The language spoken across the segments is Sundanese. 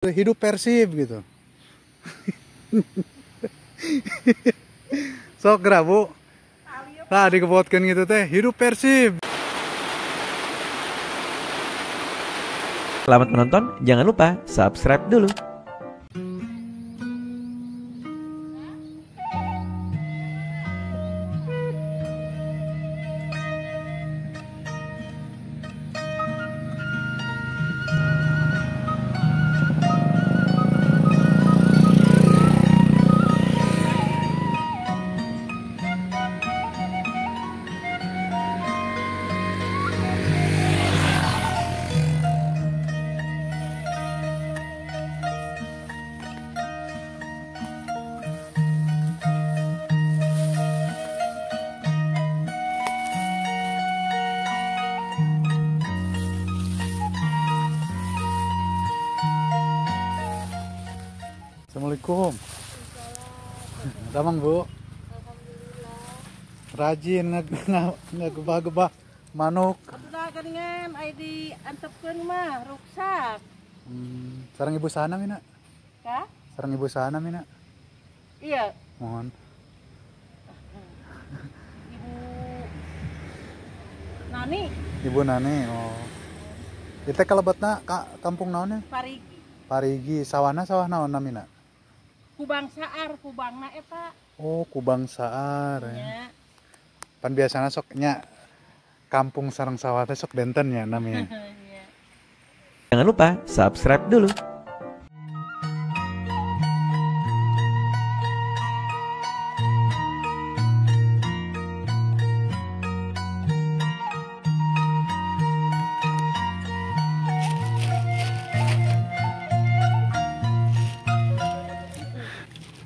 Hidup Persib gitu. Sok geura Bu. Nah dikebotkeun gitu teh, hidup Persib. Selamat menonton, jangan lupa subscribe dulu. Assalamualaikum. Damang Bu. Rajin ngegebah-gebah manuk. Atuh geuningan aya diantepkeun mah ruksak. Sareng ibu sana mina? Ka? Sareng ibu sana mina? Iya. Mohon. Ibu Nani. Ibu Nani, oh. Itu kalebetna ka kampung naon nya? Parigi. Parigi, sawana sawah naon namina? Kubang Saar, kubangna eta. Oh, Kubang Saar ya. Pan biasana sok nya kampung sareng sawah teh sok benten ya namanya. Jangan lupa subscribe dulu.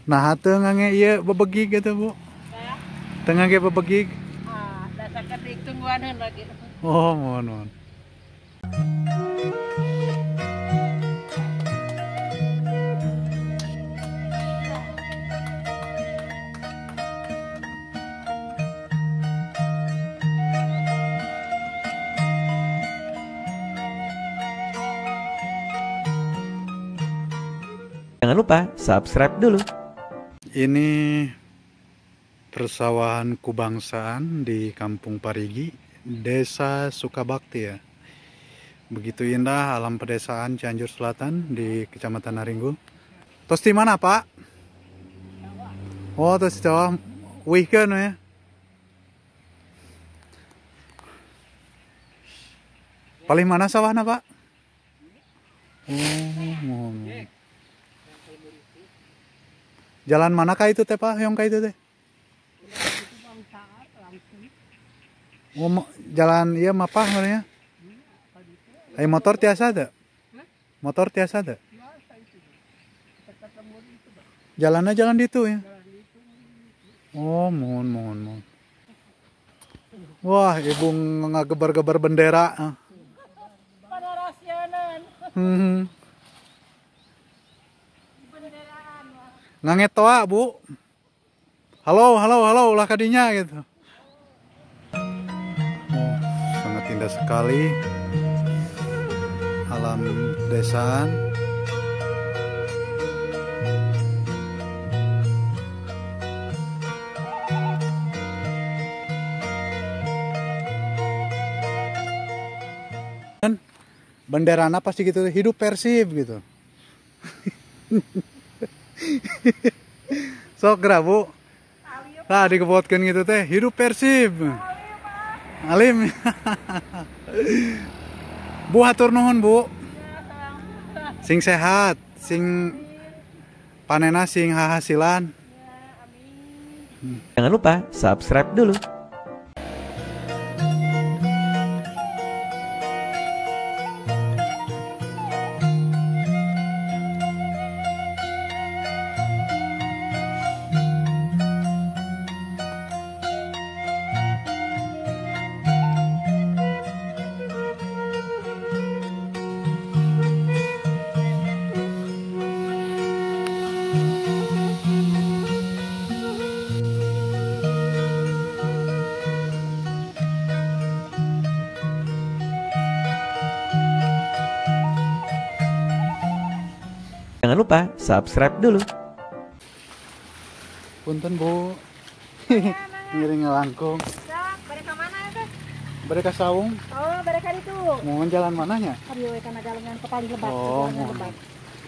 Nah, teu ngange ieu bebegig gitu, Bu. Teu ngange bebegig. Ah, da sakedik tungguan lagi. Oh, mohon, mohon. Jangan lupa subscribe dulu. Ini persawahan Kubangsaan di Kampung Parigi, Desa Sukabakti ya. Begitu indah alam pedesaan Cianjur Selatan di Kecamatan Naringgul. Tos di mana, Pak? Oh, tos di sawah. Wihkeun ya. Paling mana sawahna, Pak? Oh, mohon. Jalan mana kah itu teh Pak? Yang kah itu teh? Oh, jalan iya mapah namanya. Motor tiasa ada? Motor tiasa ada? Jalannya jalan itu ya. Oh, mohon mohon mohon. Wah, ibu ngegebar-gebar bendera. Nganget toa, Bu. Halo, halo, halo, ulah kadinya gitu. Oh, sangat indah sekali alam pedesaan. Benderana pasti gitu, hidup Persib gitu. Sok geura Bu. Nah dikebotkeun gitu teh, hidup Persib. Alim. Bu hatur nuhun Bu. Sing sehat, sing panena sing hahasilan. Jangan lupa subscribe dulu. Jangan lupa subscribe dulu. Punten Bu. Ngiring ngalangkung. Sok, bade ka mana teh? Bade ka saung. Oh, bade ka ditu. Mohon jalan mananya? Ka dieu we kana galengan ke paling lebat. Oh, galengan lebat.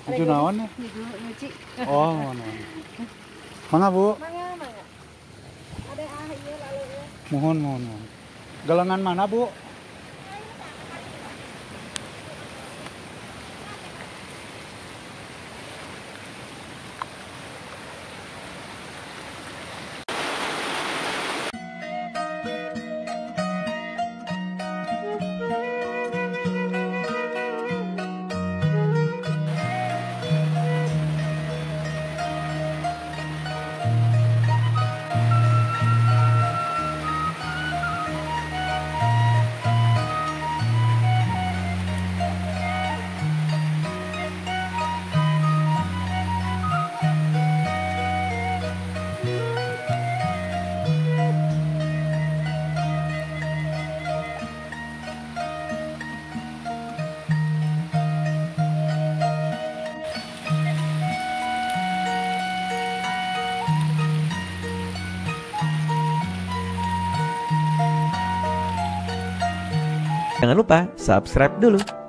Nuju naon ya? Nuju nyuci. Oh, mohon. Mangga Bu. Mangga, mangga. Ada ah ieu lalu ieu. Mohon, mohon, mohon. Galengan mana Bu? Jangan lupa subscribe dulu.